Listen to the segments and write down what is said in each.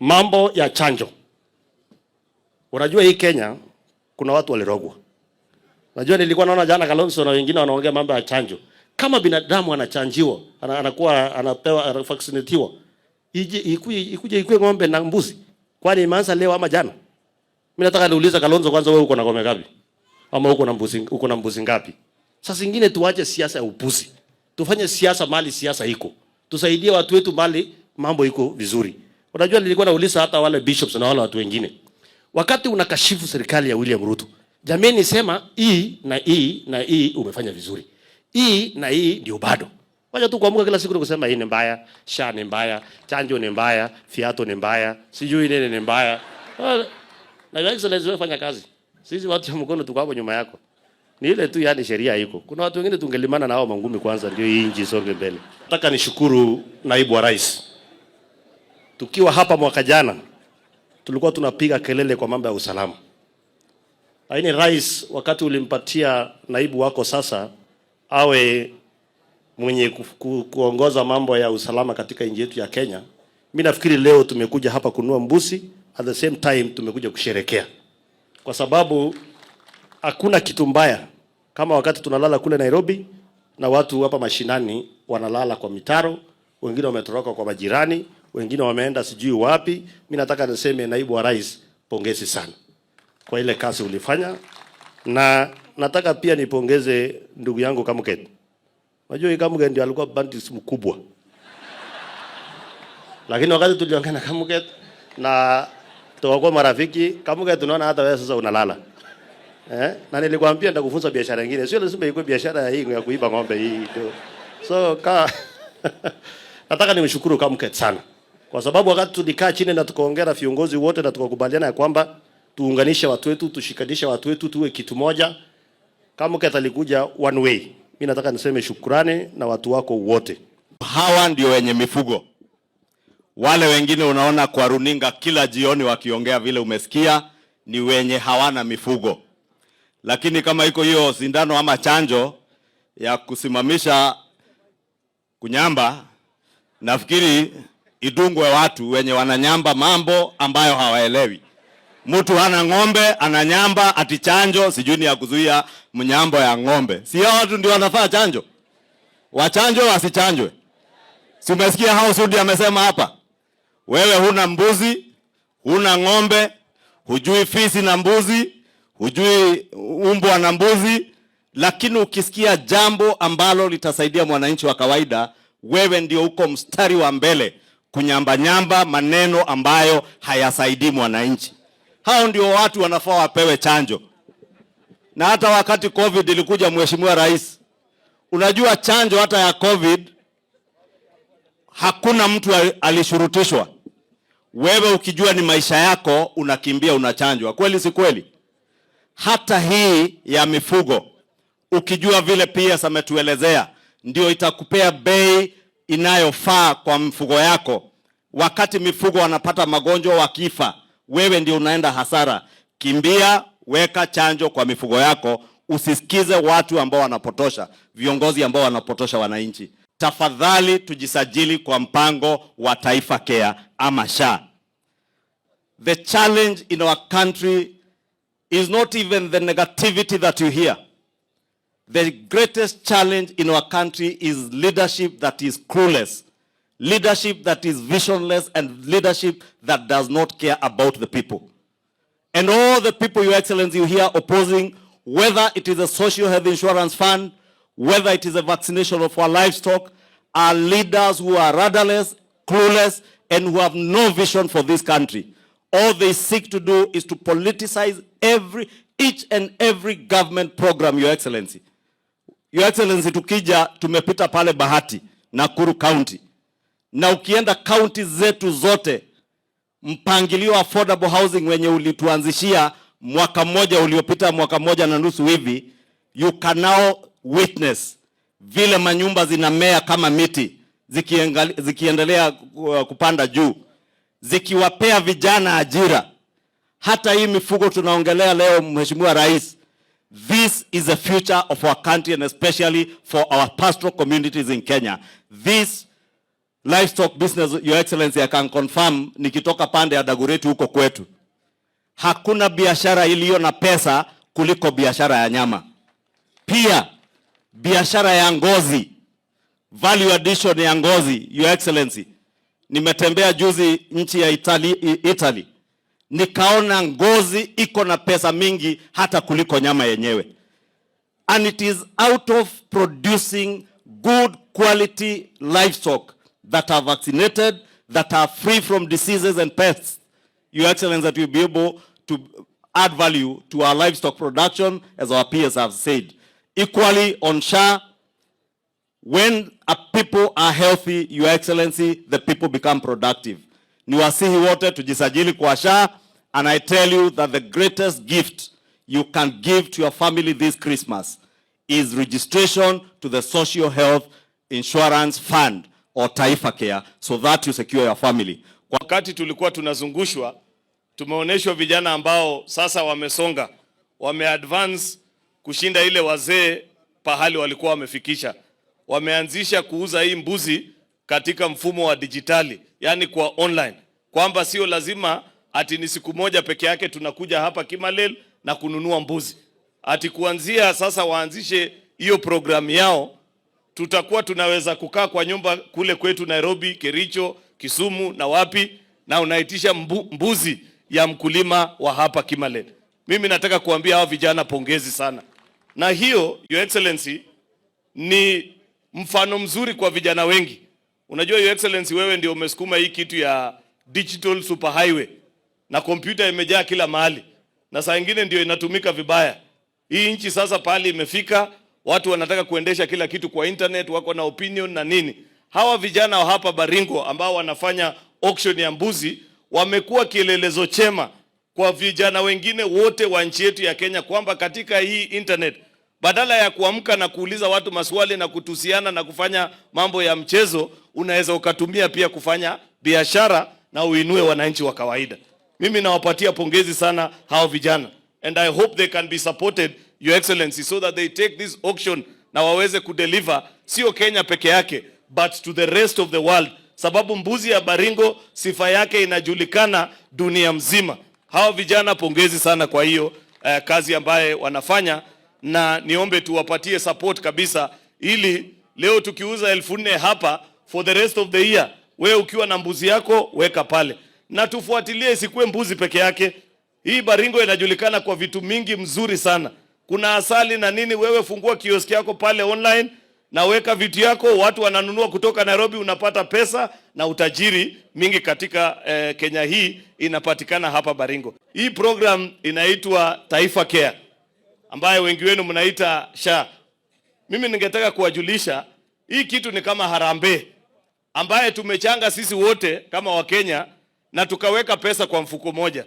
Mambo ya chanjo. Unajua hii Kenya kuna watu walirogwa. Unajua nilikuwa naona jana Kalonzo na wengine wanaongea mambo ya chanjo. Kama binadamu anachanjiwa, anakuwa anapewa, anavaccinatiwa. Ije ikuje ikue ng'ombe na mbuzi. Kwani imeanza leo ama jana? Mimi nataka niulize Kalonzo kwanza, wewe uko na ng'ombe ngapi? Ama uko na mbuzi ngapi? Sasa zingine tuache siasa ya upuzi. Tufanye siasa mahali siasa iko. Tusaidie watu wetu mahali mambo iko vizuri. Unajua nilikuwa nauliza hata wale bishops na wale watu wengine. Wakati unakashifu serikali ya William Ruto, jameni, sema hii na hii na hii umefanya vizuri. Hii na hii ndio bado. Wacha tu kuamka kila siku kusema hii ni mbaya, SHA ni mbaya, chanjo ni mbaya, viatu ni mbaya, sijui nini ni mbaya. Na Your Excellency, wewe fanya kazi. Sisi watu wa mkono tuko hapo nyuma yako. Ni ile tu, yani sheria iko. Kuna watu wengine tungelimana na hao mangumi kwanza ndio hii nchi isonge mbele. Nataka nishukuru naibu wa rais. Tukiwa hapa mwaka jana tulikuwa tunapiga kelele kwa mambo ya usalama. Lakini rais, wakati ulimpatia naibu wako sasa awe mwenye kuongoza mambo ya usalama katika nchi yetu ya Kenya, mimi nafikiri leo tumekuja hapa kununua mbuzi, at the same time tumekuja kusherekea, kwa sababu hakuna kitu mbaya kama wakati tunalala kule Nairobi na watu hapa mashinani wanalala kwa mitaro, wengine wametoroka kwa majirani, wengine wameenda sijui wapi. Mimi nataka niseme, naibu wa rais, pongezi sana kwa ile kazi ulifanya, na nataka pia nipongeze ndugu yangu Kamket. Unajua hii Kamket ndio alikuwa bandit mkubwa, lakini wakati tuliongea na Kamket na tukakuwa marafiki, Kamket, tunaona hata wewe sasa unalala. Eh? Na nilikwambia nitakufunza biashara nyingine. Sio lazima ikuwe biashara ya hii ya kuiba ng'ombe hii tu. So ka nataka nimshukuru Kamket sana, kwa sababu wakati tulikaa chini na tukaongea na viongozi wote na tukakubaliana ya kwamba tuunganishe watu wetu, tushikanishe watu wetu, tuwe kitu moja. Kamket alikuja one way. Mimi nataka niseme shukrani na watu wako wote. Hawa ndio wenye mifugo. Wale wengine unaona kwa runinga kila jioni wakiongea vile umesikia, ni wenye hawana mifugo. Lakini kama iko hiyo sindano ama chanjo ya kusimamisha kunyamba, nafikiri idungwe watu wenye wananyamba mambo ambayo hawaelewi. Mtu hana ng'ombe ananyamba ati chanjo sijui ni ya kuzuia mnyambo ya ng'ombe. Si hao watu ndio wanafaa chanjo? Wachanjwe wasichanjwe? Si umesikia hao Sudi amesema hapa? Wewe huna mbuzi, huna ng'ombe, hujui fisi na mbuzi, hujui umbwa na mbuzi, lakini ukisikia jambo ambalo litasaidia mwananchi wa kawaida, wewe ndio uko mstari wa mbele kunyambanyamba maneno ambayo hayasaidii mwananchi. Hao ndio watu wanafaa wapewe chanjo. Na hata wakati COVID ilikuja, Mheshimiwa Rais, unajua chanjo hata ya COVID hakuna mtu alishurutishwa. Wewe ukijua ni maisha yako unakimbia unachanjwa, kweli si kweli? Hata hii ya mifugo ukijua vile PS ametuelezea, ndio itakupea bei inayofaa kwa mfugo yako. Wakati mifugo wanapata magonjwa wakifa, wewe ndio unaenda hasara. Kimbia, weka chanjo kwa mifugo yako, usisikize watu ambao wanapotosha, viongozi ambao wanapotosha wananchi. Tafadhali tujisajili kwa mpango wa Taifa Care ama SHA. The challenge in our country is not even the negativity that you hear. The greatest challenge in our country is leadership that is clueless, leadership that is visionless, and leadership that does not care about the people. And all the people, Your Excellency, you hear opposing, whether it is a social health insurance fund, whether it is a vaccination of our livestock, are leaders who are rudderless, clueless, and who have no vision for this country. All they seek to do is to politicize each and every government program, Your Excellency. Your Excellency, tukija tumepita pale Bahati, Nakuru County, na ukienda county zetu zote, mpangilio wa affordable housing wenye ulituanzishia mwaka mmoja uliopita, mwaka mmoja na nusu hivi, you can now witness vile manyumba zinamea kama miti zikiendelea kupanda juu, zikiwapea vijana ajira. Hata hii mifugo tunaongelea leo, Mheshimiwa Rais, this is the future of our country and especially for our pastoral communities in Kenya. This Livestock business, Your Excellency, I can confirm, nikitoka pande ya Dagoretti huko kwetu, hakuna biashara iliyo na pesa kuliko biashara ya nyama. Pia biashara ya ngozi, value addition ya ngozi, Your Excellency. Nimetembea juzi nchi ya Italy, nikaona ngozi iko na pesa mingi hata kuliko nyama yenyewe. And it is out of producing good quality livestock that are vaccinated, that are free from diseases and pests, Your Excellency, that we'll be able to add value to our livestock production, as our peers have said. Equally on SHA, when a people are healthy, Your Excellency, the people become productive. Niwasihi wote tujisajili kwa SHA, and I tell you that the greatest gift you can give to your family this Christmas is registration to the Social Health Insurance Fund or Taifa Care, so that you secure your family. Wakati tulikuwa tunazungushwa, tumeonyeshwa vijana ambao sasa wamesonga, wameadvance kushinda ile wazee pahali walikuwa wamefikisha. Wameanzisha kuuza hii mbuzi katika mfumo wa dijitali, yani kwa online, kwamba sio lazima ati ni siku moja peke yake tunakuja hapa Kimalel na kununua mbuzi. Ati kuanzia sasa waanzishe hiyo programu yao, tutakuwa tunaweza kukaa kwa nyumba kule kwetu Nairobi, Kericho, Kisumu na wapi, na unaitisha mbuzi ya mkulima wa hapa Kimalel. Mimi nataka kuambia hawa vijana pongezi sana, na hiyo, Your Excellency, ni mfano mzuri kwa vijana wengi. Unajua, Your Excellency, wewe ndio umesukuma hii kitu ya digital superhighway na kompyuta imejaa kila mahali, na saa ingine ndio inatumika vibaya. Hii nchi sasa pahali imefika, watu wanataka kuendesha kila kitu kwa internet, wako na opinion na nini. Hawa vijana wa hapa Baringo ambao wanafanya auction ya mbuzi wamekuwa kielelezo chema kwa vijana wengine wote wa nchi yetu ya Kenya kwamba katika hii internet, badala ya kuamka na kuuliza watu maswali na kutusiana na kufanya mambo ya mchezo, unaweza ukatumia pia kufanya biashara na uinue wananchi wa kawaida. Mimi nawapatia pongezi sana hao vijana, and I hope they can be supported, Your Excellency, so that they take this auction na waweze kudeliver sio Kenya peke yake but to the rest of the world, sababu mbuzi ya Baringo sifa yake inajulikana dunia mzima. Hawa vijana, pongezi sana kwa hiyo kazi ambaye wanafanya, na niombe tuwapatie support kabisa, ili leo tukiuza 4,000 hapa, for the rest of the year, wewe ukiwa na mbuzi yako weka pale, na tufuatilie, isikuwe mbuzi peke yake. Hii Baringo inajulikana kwa vitu mingi mzuri sana, kuna asali na nini. Wewe fungua kioski yako pale online na weka vitu yako, watu wananunua kutoka Nairobi, unapata pesa na utajiri mingi katika Kenya hii inapatikana hapa Baringo. Hii program inaitwa Taifa Care ambayo wengi wenu mnaita SHA. Mimi ningetaka kuwajulisha hii kitu ni kama harambee ambaye tumechanga sisi wote kama Wakenya na tukaweka pesa kwa mfuko moja,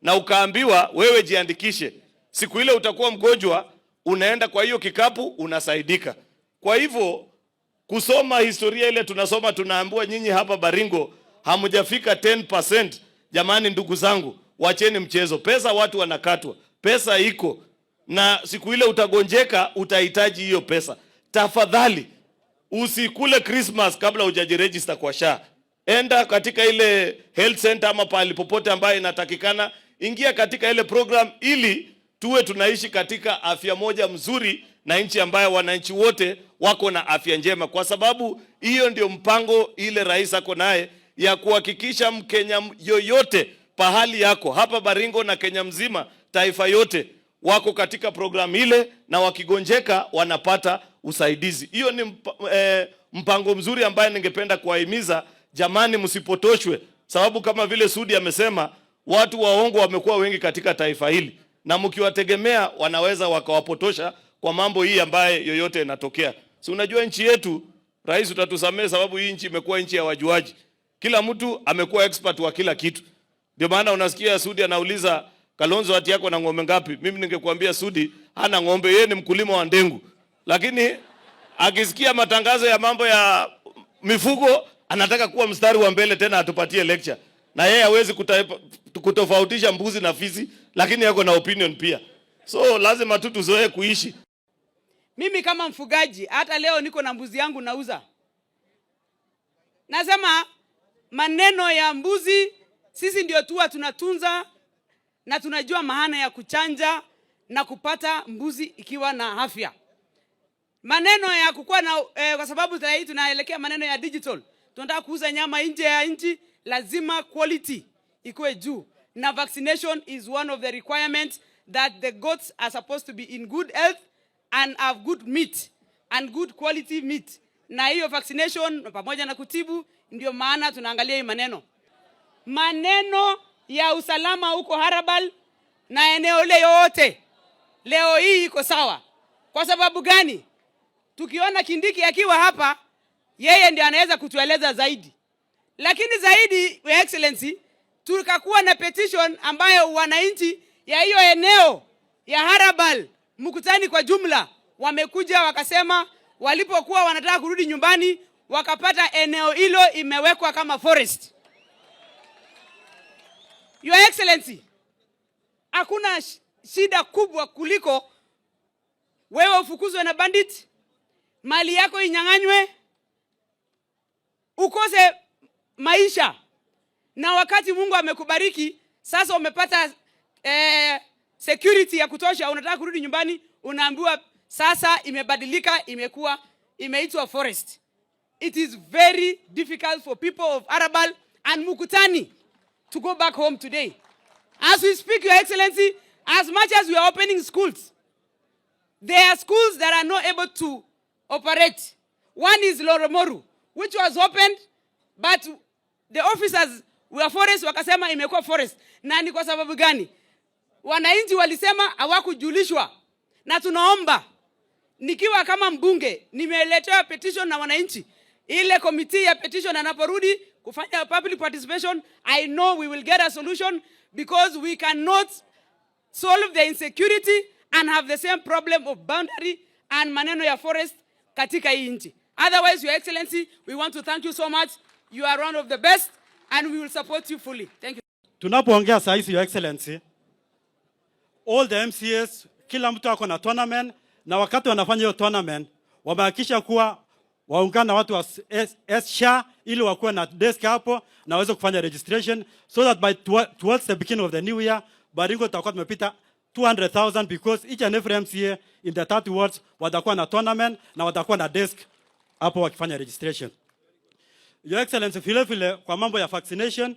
na ukaambiwa wewe jiandikishe. Siku ile utakuwa mgonjwa, unaenda kwa hiyo kikapu unasaidika. Kwa hivyo kusoma historia ile tunasoma, tunaambiwa nyinyi hapa Baringo hamjafika 10%. Jamani, ndugu zangu, wacheni mchezo. Pesa watu wanakatwa, pesa iko, na siku ile utagonjeka, utahitaji hiyo pesa. Tafadhali usikule Christmas kabla hujajiregister kwa SHA. Enda katika ile health center ama pahali popote ambayo inatakikana, ingia katika ile program ili tuwe tunaishi katika afya moja mzuri na nchi ambayo wananchi wote wako na afya njema, kwa sababu hiyo ndio mpango ile rais ako naye ya kuhakikisha Mkenya yoyote pahali yako hapa Baringo na Kenya mzima, taifa yote wako katika programu ile, na wakigonjeka wanapata usaidizi. Hiyo ni mpango mzuri ambaye ningependa kuwahimiza jamani, msipotoshwe, sababu kama vile Sudi amesema watu waongo wamekuwa wengi katika taifa hili, na mkiwategemea wanaweza wakawapotosha kwa mambo hii ambaye yoyote inatokea. Si unajua nchi yetu, rais, utatusamehe sababu hii nchi imekuwa nchi ya wajuaji. Kila mtu amekuwa expert wa kila kitu. Ndio maana unasikia Sudi anauliza Kalonzo ati yako na ng'ombe ngapi? Mimi ningekuambia Sudi hana ng'ombe, yeye ni mkulima wa ndengu. Lakini akisikia matangazo ya mambo ya mifugo anataka kuwa mstari wa mbele tena atupatie lecture. Na yeye hawezi kutofautisha mbuzi na fisi, lakini yako na opinion pia. So lazima tu tuzoee kuishi. Mimi kama mfugaji, hata leo niko na mbuzi yangu nauza. Nasema maneno ya mbuzi, sisi ndio tuwa tunatunza na tunajua maana ya kuchanja na kupata mbuzi ikiwa na afya. Maneno ya kukuwa na kwa sababu sasa hii tunaelekea maneno ya digital. Tunataka kuuza nyama nje ya nchi, lazima quality ikuwe juu. Na vaccination is one of the requirements that the goats are supposed to be in good health and have good meat and good quality meat. Na hiyo vaccination pamoja na kutibu, ndio maana tunaangalia hii maneno. Maneno ya usalama huko Arabal na eneo ile yote leo hii iko sawa. Kwa sababu gani? Tukiona Kindiki akiwa hapa, yeye ndiye anaweza kutueleza zaidi. Lakini zaidi, Your Excellency, tukakuwa na petition ambayo wananchi ya hiyo eneo ya Arabal Mukutani kwa jumla wamekuja wakasema, walipokuwa wanataka kurudi nyumbani wakapata eneo hilo imewekwa kama forest. Your Excellency, hakuna shida kubwa kuliko wewe ufukuzwe na bandit, mali yako inyang'anywe, ukose maisha. Na wakati Mungu amekubariki sasa umepata security ya kutosha, unataka kurudi nyumbani, unaambiwa sasa imebadilika, imekuwa imeitwa forest. It is very difficult for people of Arabal and Mukutani to go back home today. As we speak, Your Excellency, as much as we are opening schools, there are schools that are not able to operate. One is Loromoru, which was opened, but the officers were forest, wakasema imekuwa forest. Na ni kwa sababu gani? Wananchi walisema hawakujulishwa. Na tunaomba, nikiwa kama mbunge, nimeletewa petition na wananchi. Ile committee ya petition anaporudi kufanya public participation, I know we will get a solution, because we cannot solve the insecurity and have the same problem of boundary and maneno ya forest katika hii nchi. Otherwise, Your Excellency, we want to thank you so much. You are one of the best and we will support you fully. Thank you. Tunapoongea saa hizi, Your Excellency, all the MCAs, kila mtu ako na tournament, na wakati wanafanya hiyo tournament wamehakikisha kuwa waungana na watu wa SHA ili wakuwe na desk hapo na waweze kufanya registration so that by towards the beginning of the new year, Baringo tutakuwa tumepita 200,000, because each and every MCA in the 30 wards watakuwa na tournament na watakuwa na desk hapo wakifanya registration. Your Excellency, vile vile kwa mambo ya vaccination,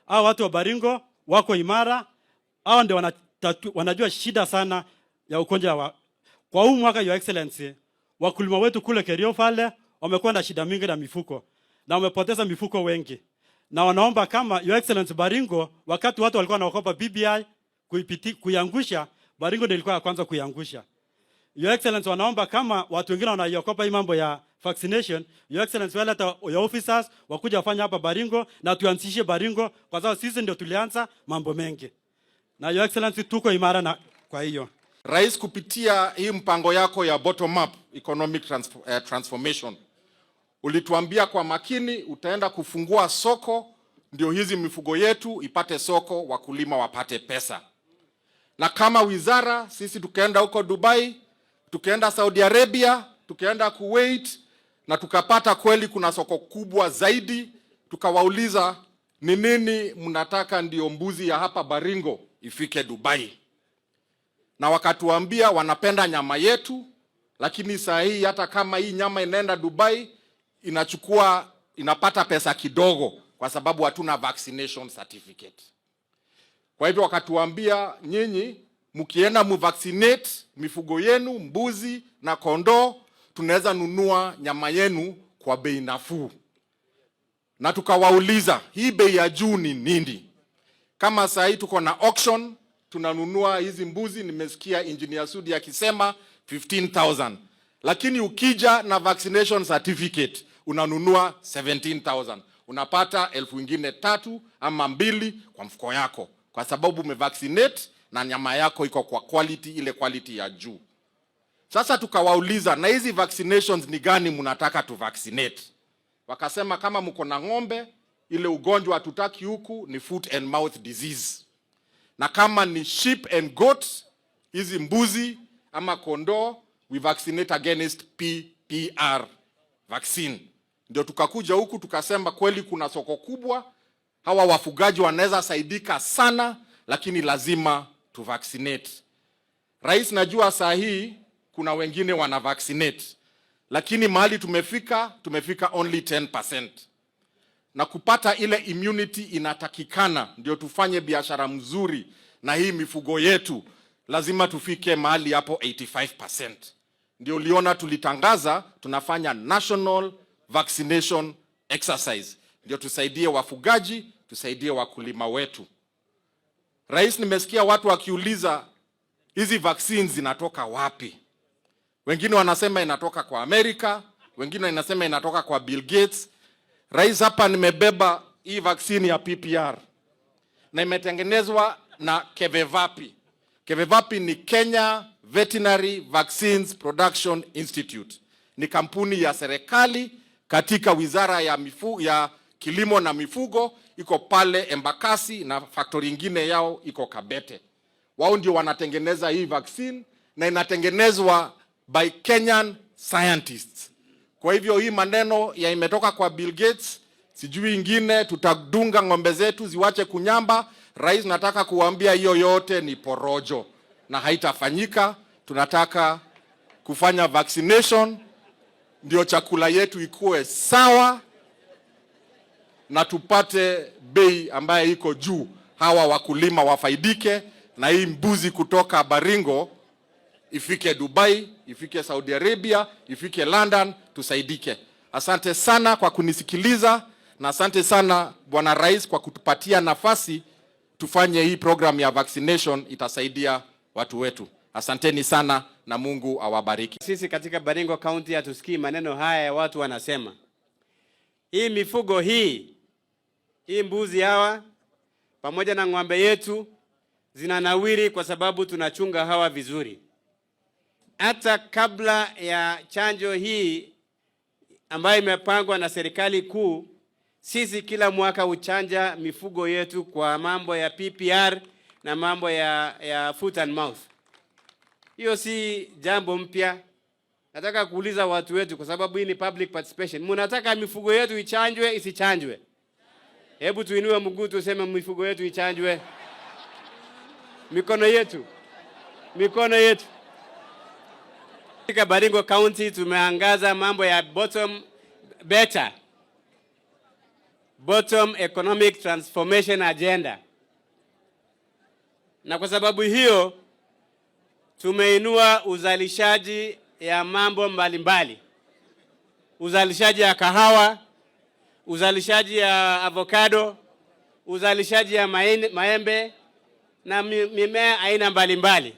hao watu wa Baringo wako imara, hao ndio wanajua shida sana ya ugonjwa wa kwa huu mwaka. Your Excellency, wakulima wetu kule Kerio Valley wamekuwa na shida mingi na mifugo na wamepoteza mifugo wengi, na wanaomba kama, Your Excellency, Baringo, wakati watu walikuwa wanaogopa BBI kuiangusha, Baringo ndio ilikuwa ya kwanza kuiangusha. Your Excellency, wanaomba kama watu wengine wanaiogopa hii mambo ya vaccination, Your Excellency, wale hata your officers wakuja wafanya hapa Baringo na tuanzishe Baringo, kwa sababu sisi ndio tulianza mambo mengi. Na Your Excellency, tuko imara na kwa hiyo. Rais, kupitia hii mpango yako ya bottom up economic transformation, ulituambia kwa makini utaenda kufungua soko ndio hizi mifugo yetu ipate soko, wakulima wapate pesa. Na kama wizara sisi tukaenda huko Dubai, tukaenda Saudi Arabia, tukaenda Kuwait na tukapata kweli kuna soko kubwa zaidi. Tukawauliza, "Ni nini mnataka ndio mbuzi ya hapa Baringo ifike Dubai?" Na wakatuambia wanapenda nyama yetu, lakini saa hii hata kama hii nyama inaenda Dubai, inapata pesa kidogo kwa sababu hatuna vaccination certificate. Kwa hivyo wakatuambia, "Nyinyi mkienda muvaccinate mifugo yenu, mbuzi na kondoo, tunaweza nunua nyama yenu kwa bei nafuu." Na tukawauliza, "Hii bei ya juu ni nini?" Kama saa hii tuko na auction, tunanunua hizi mbuzi, nimesikia Engineer Sudi akisema 15,000, lakini ukija na vaccination certificate unanunua 17,000, unapata 3,000 ama 2,000 kwa mfuko yako, kwa sababu umevaccinate na nyama yako iko kwa quality, ile quality ya juu. Sasa tukawauliza, "Na hizi vaccinations ni gani mnataka tu vaccinate?" Wakasema kama mko na ng'ombe, ile ugonjwa hatutaki huku ni foot and mouth disease, na kama ni sheep and goat, hizi mbuzi ama kondoo, we vaccinate against PPR vaccine. Ndio tukakuja huku tukasema kweli kuna soko kubwa, hawa wafugaji wanaweza saidika sana, lakini lazima tu vaccinate. Rais, najua saa hii kuna wengine wana vaccinate, lakini mahali tumefika, tumefika only 10%, na kupata ile immunity inatakikana ndio tufanye biashara mzuri na hii mifugo yetu, lazima tufike mahali hapo 85%. Ndio uliona tulitangaza tunafanya national vaccination exercise, ndio tusaidie wafugaji, tusaidie wakulima wetu. Rais, nimesikia watu wakiuliza hizi vaccines zinatoka wapi? Wengine wanasema inatoka kwa Amerika, wengine wanasema inatoka kwa Bill Gates. Rais, hapa nimebeba hii vaccine ya PPR na imetengenezwa na Kevevapi. Kevevapi ni Kenya Veterinary Vaccines Production Institute. Ni kampuni ya serikali katika wizara ya kilimo na mifugo, iko pale Embakasi na factory ingine yao iko Kabete. Wao ndio wanatengeneza hii vaccine na inatengenezwa by Kenyan scientists. Kwa hivyo hii maneno ya imetoka kwa Bill Gates, sijui ingine tutadunga ng'ombe zetu ziwache kunyamba. Rais, nataka kuambia hiyo yote ni porojo na haitafanyika. Tunataka kufanya vaccination ndio chakula yetu ikuwe sawa na tupate bei ambayo iko juu, hawa wakulima wafaidike na hii mbuzi kutoka Baringo ifike Dubai, ifike Saudi Arabia, ifike London, tusaidike. Asante sana kwa kunisikiliza na asante sana Bwana Rais kwa kutupatia nafasi tufanye hii program ya vaccination, itasaidia watu wetu. Asanteni sana na Mungu awabariki. Sisi katika Baringo County hatusikii maneno haya ya watu wanasema. Hii mifugo hii mbuzi hawa pamoja na ng'ombe yetu zinanawiri kwa sababu tunachunga hawa vizuri. Hata kabla ya chanjo hii ambayo imepangwa na serikali kuu, sisi kila mwaka huchanja mifugo yetu kwa mambo ya PPR na mambo ya foot and mouth. Hiyo si jambo mpya. Nataka kuuliza watu wetu, kwa sababu hii ni public participation. Mnataka mifugo yetu ichanjwe isichanjwe? Hebu tuinue mguu tuseme mifugo yetu ichanjwe. Mikono yetu, mikono yetu. Katika Baringo County tumeangaza mambo ya bottom better, bottom economic transformation agenda, na kwa sababu hiyo tumeinua uzalishaji ya mambo mbalimbali, uzalishaji ya kahawa, uzalishaji ya avocado, uzalishaji ya maembe na mimea aina mbalimbali.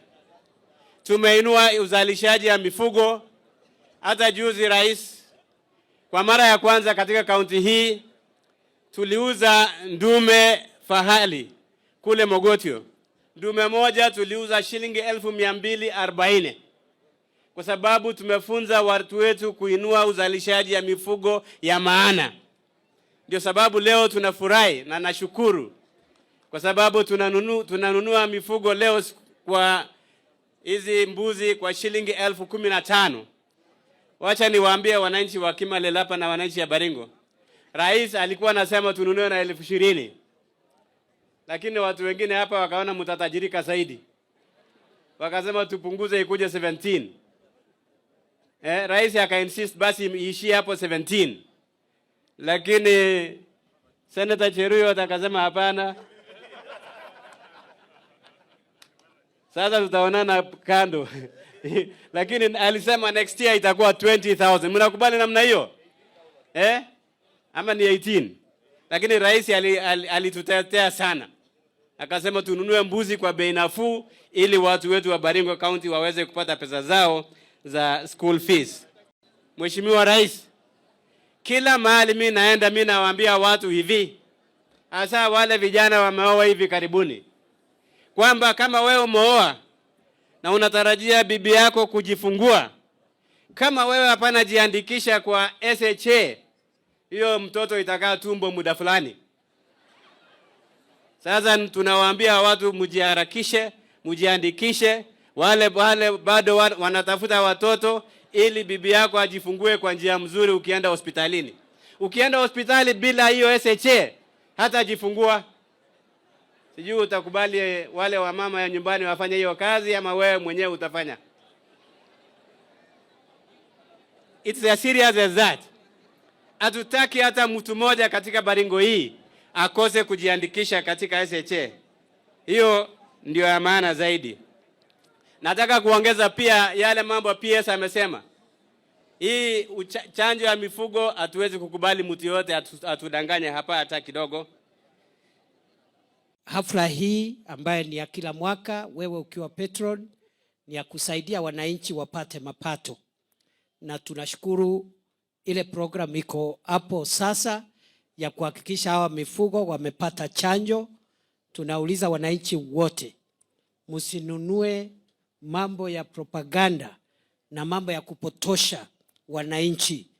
Tumeinua uzalishaji ya mifugo. Hata juzi Rais, kwa mara ya kwanza katika kaunti hii tuliuza ndume fahali kule Mogotio. Ndume moja tuliuza shilingi 240,000 kwa sababu tumefunza watu wetu kuinua uzalishaji ya mifugo ya maana. Ndio sababu leo tunafurahi na nashukuru kwa sababu tunanunua mifugo leo kwa hizi mbuzi kwa shilingi 15,000. Wacha niwaambie wananchi wa Kimilili hapa na wananchi ya Baringo, Rais alikuwa anasema tununue na 20,000, lakini watu wengine hapa wakaona mtatajirika zaidi, wakasema tupunguze ikuje 17. Rais aka-insist basi iishie hapo 17, lakini Senator Cheruiyot akasema hapana. Sasa tutaonana kando. Lakini alisema next year itakuwa 20,000. Mnakubali namna hiyo? Ama ni 18? Lakini rais alitutetea sana. Akasema tununue mbuzi kwa bei nafuu ili watu wetu wa Baringo County waweze kupata pesa zao za school fees. Mheshimiwa Rais, kila mahali mimi naenda mimi nawaambia watu hivi, hasa wale vijana wameoa hivi karibuni, kwamba kama wewe umeoa na unatarajia bibi yako kujifungua, kama wewe hapana jiandikisha kwa SHA, hiyo mtoto itakaa tumbo muda fulani. Sasa tunawaambia watu mjiharakishe, mjiandikishe, wale bado wanatafuta watoto ili bibi yako ajifungue kwa njia mzuri ukienda hospitalini. Ukienda hospitali bila hiyo SHA hata jifungua. Sijui utakubali wale wamama ya nyumbani wafanye hiyo kazi ama wewe mwenyewe utafanya. It's as serious as that. Hatutaki hata mtu mmoja katika Baringo hii akose kujiandikisha katika SHA. Hiyo ndio ya maana zaidi. Nataka kuongeza pia yale mambo PS amesema. Hii chanjo ya mifugo hatuwezi kukubali mtu yote atudanganye hapa hata kidogo. Hafla hii ambayo ni ya kila mwaka, wewe ukiwa patron, ni ya kusaidia wananchi wapate mapato, na tunashukuru ile program iko hapo sasa ya kuhakikisha hawa mifugo wamepata chanjo. Tunauliza wananchi wote, msinunue mambo ya propaganda na mambo ya kupotosha wananchi.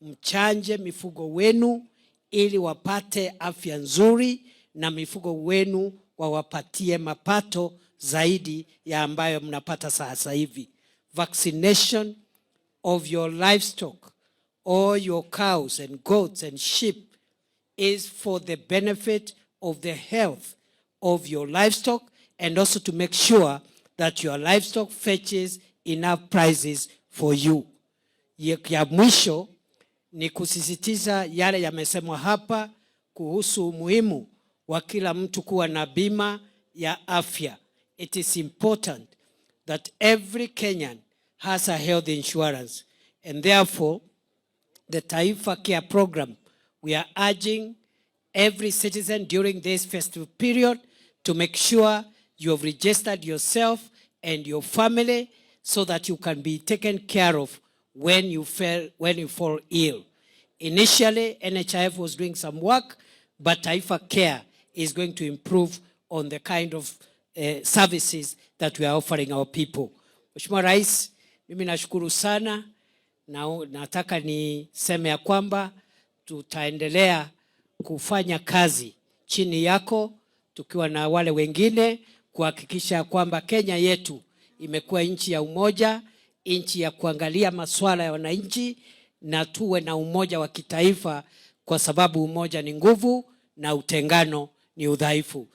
Mchanje mifugo wenu ili wapate afya nzuri na mifugo wenu wawapatie mapato zaidi ya ambayo mnapata sasa hivi. Vaccination of your livestock or your cows and goats and sheep is for the benefit of the health of your livestock and also to make sure that your livestock fetches enough prices for you. Ya mwisho ni kusisitiza yale yamesemwa hapa kuhusu umuhimu wa kila mtu kuwa na bima ya afya. It is important that every Kenyan has a health insurance, and therefore the Taifa Care program, we are urging every citizen during this festive period to make sure you have registered yourself and your family so that you can be taken care of when you fall ill. Initially, NHIF was doing some work, but Taifa Care is going to improve on the kind of services that we are offering our people. Mheshimiwa Rais, mimi nashukuru sana na nataka niseme ya kwamba tutaendelea kufanya kazi chini yako tukiwa na wale wengine kuhakikisha kwamba Kenya yetu imekuwa nchi ya umoja, nchi ya kuangalia masuala ya wananchi, na tuwe na umoja wa kitaifa, kwa sababu umoja ni nguvu na utengano ni udhaifu.